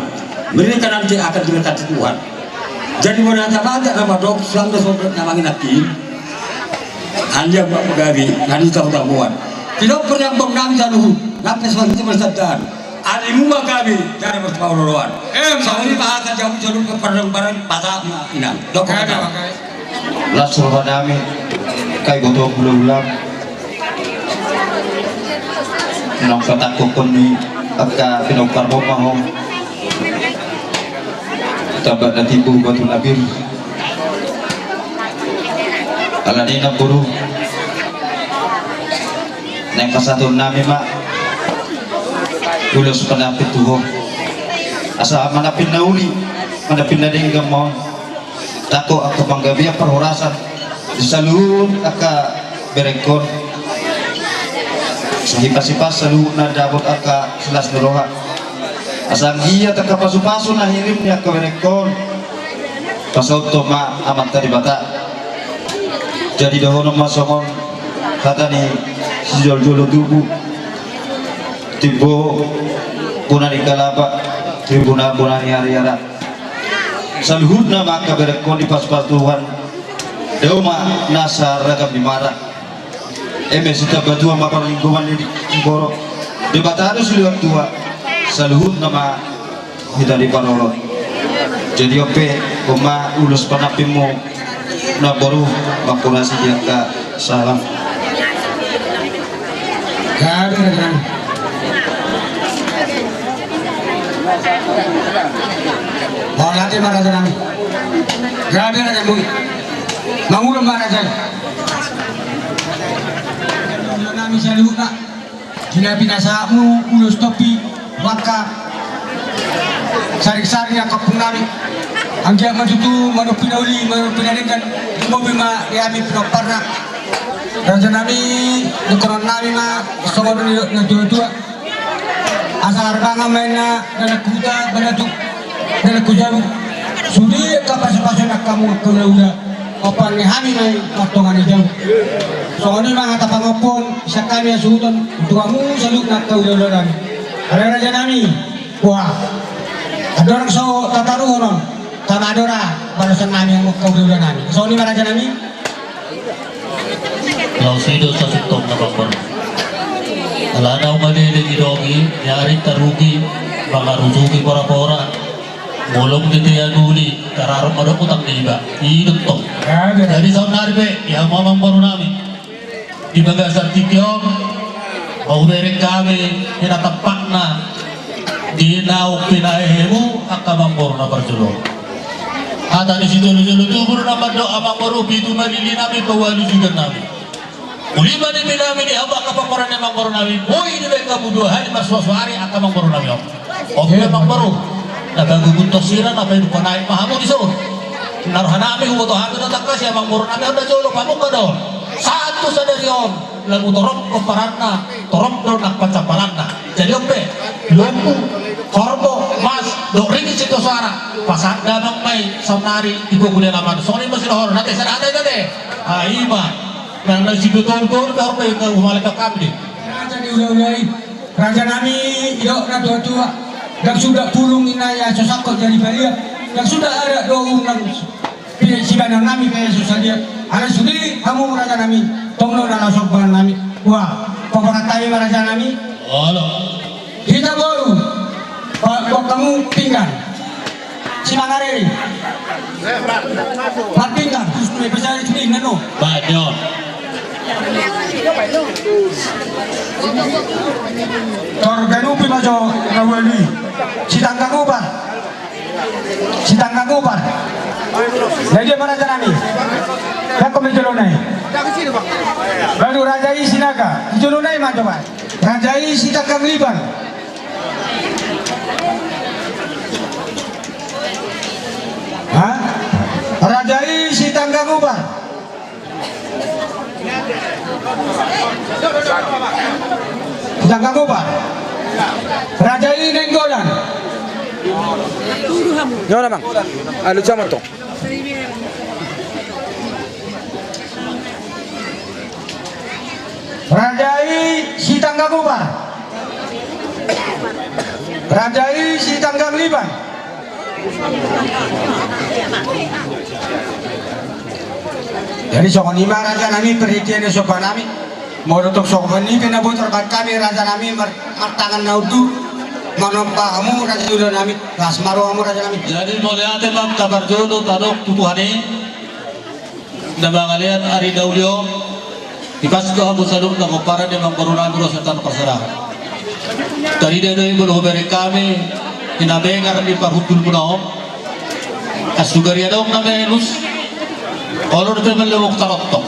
Mereka nanti akan diberkati Tuhan. Jadi molo hata Batak na mandok, suang do sogot na manginangkin. Andia ma gabe na di tahu tamuan. Tidak pernah bang nami taluhu, nami suang itu bersadar. Alimu ma gabe dari berpauluan. Em, sauri bahasa jamu jalu ke pernah barang bahasa ma inang. Dok kata. Las roha nami, kai boto hula-hula. Nang patangkok ni angka pinompar ho ma ho. Tamba na timbo batu na pir. Alani na boru. Nang pasahaton nami ma. Ulos pandamping tu ho. Asa mandamping na uli, mandamping na denggan ma ho. Tako angka panggabean parhorasan di saluhut angka berengkon. Sahipasipas saluhutna dapot angka silas ni roha. Asa anggiat angka pasupasu na hirim ni angka berengkon pasaut ma Amanta Debata. Jadi dohonon ma songon hata ni sijolojolo tubu, timbo bona ni kalapa, timbo bona ni ariara. Saluhutna ma angka berengkon dipasupasu Tuhan. Dao ma nasa ragam ni mara. Eme sitamba tua ma parlinggoman ni boru. Debata do silehon tua. Saluhutna ma hita diparorot. Jadi on pe, on ma ulos pandampingmu na boru, mangkorasi di angka salam. Gabe raja nami. Mauliate ma raja nami. Gabe raja nami. Mangulon ma raja. Nami saluhutna. Di na pinasahatmu ulos topi, mangka saring-saring angka ompung nami. Anggiat ma tutu manompi na uli, manompi na denggan, lumobi ma di hami pinomparna. Raja nami, dungkonon nami ma songon na tua-tua. Asa arbangan ma inna dalan huta, balatuk dalan hujabu. Sude angka pasupasu na hamu angka ula-ula. Ompung ni hami ma i martonga ni jabu. Songon i ma hata pangompon sian hami hasuhuton tu hamu saluhutna angka ula-ula nami. Ale raja nami. Wah. Andorang so tataruhon on, tama do ra balosan nami hamu angka ula-ula nami. Songon i ma raja nami. Laos i do sasintongna pangkor. Alana umalele di dongi, ni ari tarugi, mangarusugi pora-pora. Molo dung ditean uli, tararok ma do utang ni iba. I do tong. Jadi saonnari pe, di hamu amangboru nami. Di bagasan tingki on, hubereng hami, di na tampakna, di na umpinahemu, angka amangboru na parjolo. Hata ni sijolo-jolo tubu do na mandok amangboru pitu ma lili nami paualu jugan nami. Uli ma di pinami di hamu angka pangkoran ni amangboru nami, boi dibaen hamu dua hali marsuo-suo ari angka amangboru nami on. On pe amangboru, na bagugun tos sira na paiduk panait ma hamu dison. Na roha nami huboto hami do tangkas i amangboru nami on na jolo pamungka do on. Sahat tu sadari on, lamu torop pomparanna, torop do nang pancampalanna. Jadi on pe, lombu, horbo, mas, dohot ringgit sitio soara, pasahat damang ma i saonnari di gogo ni alaman. Songon i ma sidohonon, ate, sada hata i ate. Ai ma. Nang na sidotoon-toon pe horbo i, nang humaleka kami. Raja ni ula-ula i. Raja nami, didok na tua-tua. Ndang suda pulung inna i asa sangkot jadi balian. Ndang suda adat dohot nang sibahenon nami pe so sadia. Alai sude hamu raja nami, tong do na laos ombalan nami. Wah, paborat hami ma raja nami. Olo. Hita boru, pa-, buat hamu pinggan. Simangareni. Pat pinggan, terus mulai besar itu pinggan, no. Banyak. Tor ganupi ma jo na ualu i. Sitanggang ubar. Sitanggang ubar. Jadi apa raja nami? Pako me jolo nai. Baru raja i Sinaga. Jolo nai ma coba. Raja i Sitanggang Liban. Ha? Raja i Sitanggang Ubar. Sitanggang Ubar. Raja i Nainggolan. Nyona mang. Alu jamar to. Raja i Sitanggang Ubar. Raja i Sitanggang Liban. Jadi songon i ma raja nami, parhitean ni somba nami. Molo tung songon i pe na boi tarbahen hami raja nami mar-, martangan na undur manomba hamu raja ni ulaon nami. Las ma rohamu raja nami. Jadi mauliate ma taparjolo tadok tu Tuhan i. Na mangalean ari na uli on, dipasahat hamu saluhutna pomparan ni amangboru nami ro Sentano Parsera. Tarida do i molo hubereng hami di na bengar di parhundul muna on. Asa sugari adong na melus, olo dope mallomok tarontok.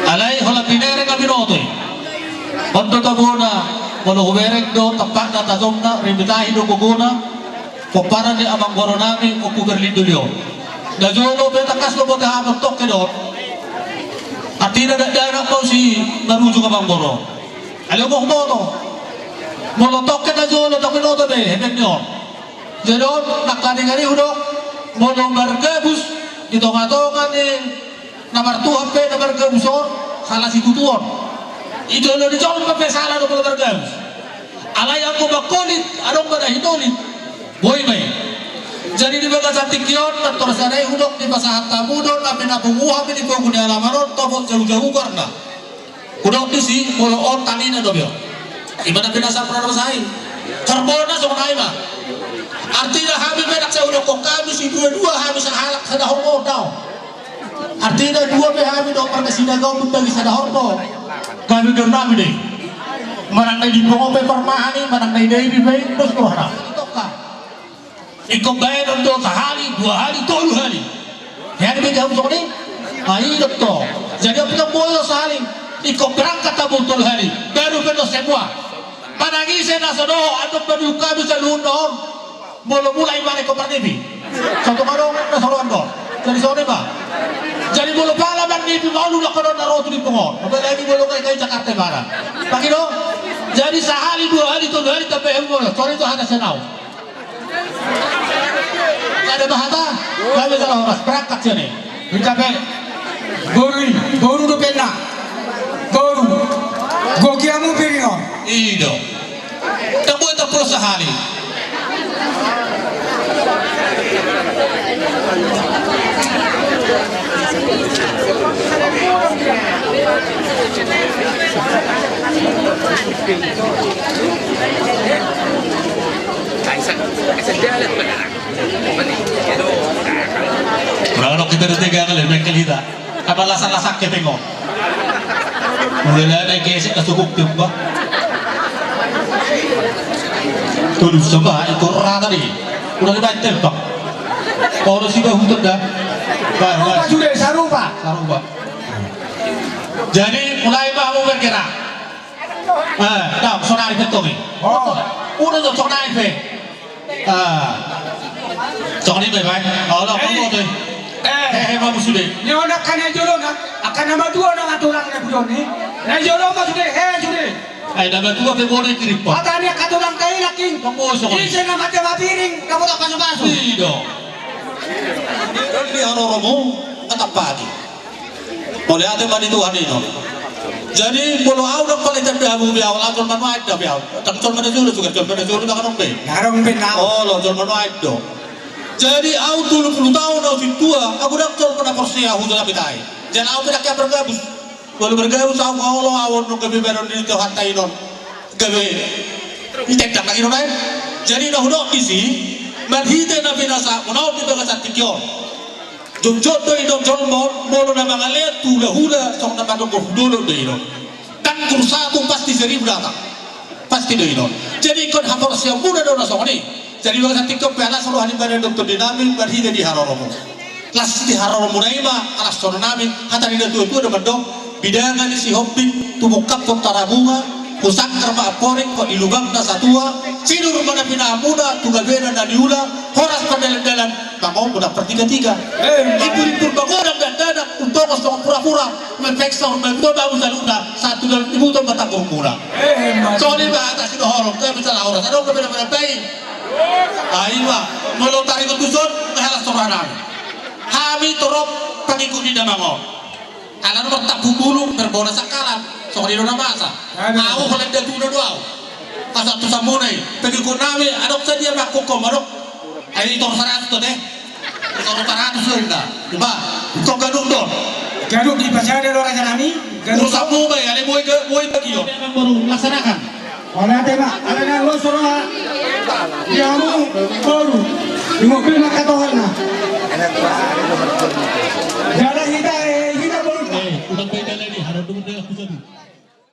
Alai holan binereng ma binoto i. On do tabona, molo hubereng do tampakna tajomna, rimbitahi do gogona. Pomparan ni amangboru nami Ompu Berlindo Leon. Na jolo pe tangkas do boto hami on tongke do on. Artina dakdanak ma usi marujung amangboru. Alai ogoh boto. Molo tongke na jolo tongke do on be hepeng ni on. Jadi on nangkaningan i hudok molo margabus di tongatonga ni na martuhan pe na margabus on, sala situtu on. Di jolo ni jolma pe sala do molo margabus. Alai anggo mangkolit, adong ma na hinolit. Boi ma i. Jadi di bagasan tingki on, na tor sada i hudok dipasahat hamu do na pinapungu hami di pogu ni alaman on, topot jaujau goarna. Hudok disi, molo on tangina do be on. Ima na pinasahat muna na masa i. Horbona songon i ma. Artina hami pe ndang sai hudokkon hami siduadua hami sahalak sada horbo daong. Artina dua pe hami dohot marga Sinaga on mambagi sada horbo. Gabe gabe nami do i. Manang na di Ipong on pe parmahan i, manang na di Dairi pe i, dos do hara. Ingkon baenon do sahali, dua hali, tolu hali. Hea dibaen hamu songon i? Ai do tong. Jadi on pe tong boi do sahali. Ingkon berangkat hamu tolu hali. Baru pe do semua. Manang ise na so dohot, adong paduhut hami saluhutna on. Molo mulak ibana ingkon marnipi. Satonga dongan na soloan do. Jadi songon i ma. Jadi molo pala marnipi ma ulu dohonon na ro tu Ipong on. Apalagi molo gabe gabe Jakarta ibana. Pagi do. Jadi sahali dua hali tolu hali tambai hamu molo. Songon i do hata sian au. Ada bahata. Gabe sala horas berangkat sian i. Hita pe. Boru i, boru dope na. Boru. Goki hamu piringon. I do. Ndang boi tapulus sahali. Kaisa, kaisa jalan benar. Kurang anak kita nanti gagal ya, mengkel kita. Apa lasak-lasak ke tengok. Mulai lana gesek ka sukuk tiup ba. Tuh, lu sembah, itu rata nih. Udah dibaca tembak. Kalau si bahu tuh dah. Bah, bah. Sarupa sudah, sarupa. Sarupa. Jadi, mulai bah mau bergerak. Eh, dah, sonari pe tong i. Oh. Udah tuh, sonari pe. Ah. Songon i ma, Bang. Olo, eh, kamu tuh. Eh. Eh, eh, bagus sude. Ni on angka na jolo na, angka na matua na matulang na budon i. Na jolo ma sude, eh, sude. Ai, na matua pe boleh kirim, Pak. Mata ni angka tulang kai laking. Kamu songon i. Ise na mate mapiring, kamu tak pasu-pasu. Iya. Di haroromu, tetap pagi. Mauliate ma di Tuhan i do. Jadi, molo au ndang pala ditanda hamu be au, laos jolma nuaeng da be au. Ndang jolma na jolo, sugar jolma na jolo, ndang adong be. Ndang adong be na. Olo, jolma nuaeng do. Jadi, au tolu pulu taon au sintua, au ndang jolma na porsea hujalo hita i. Jala au pe ndang hea margabus. Molo margabus au nga olo, au on nunga gabe baenon ni Tuhanta i do on. Gabe. Itendang lagi do naeng. Jadi, na hudok disi, marhite na pinasahat muna on di bagasan tingki on. Jotjot do i do jolma on, molo na mangalean tu hulahula, songon na manonggo hu dolok do i do. Tanggul satu pasti seribu datang. Pasti do i do. Jadi ingkon haporseaon muna do na songon i. Jadi bagasan tingki on pe las roha ni badan dohot tondi nami, marhite di haroromu. Las di haroromuna i ma, las roha nami, hata ni natuatua do mandok, bidangan ni Sihombing, tumungkap Tarabunga, husangkar ma amporik, hot di lubangna satua, sinur ma na pinahanmuna, tu gabena na niula, horas pardalandalan, mangaon muna partigatiga. Eh, ma. Impurimpur magodang dakdanak, untongos songon purapura, mepeksa rumah gua babu saluna, satu dalam ibu tong batang rumuna. Eh, ma. Songon i ma hata sidohonon, kami salah horas, adong na beda-beda baik. Ai ma, molo taringot tuson, nunga las roha nami. Hami torop pangikut ni damang on. Alana martampu bulung, marbona sangkalan. Songon i do na masa. Aduh. Au holan datuna do au. Asa tusanmuna i. Pengikut nami, adong sadia mangkungkon, adong. Ai tor saratus do, te. Tor saratus do, inda. Coba, tor ganup do. Ganup dipasada do, raja nami. Ganup. Urusan do. Boru, laksanakan. Oke, te ma, ala na lo soro ha. Di hamu, boru. Di mobil maka tohar na.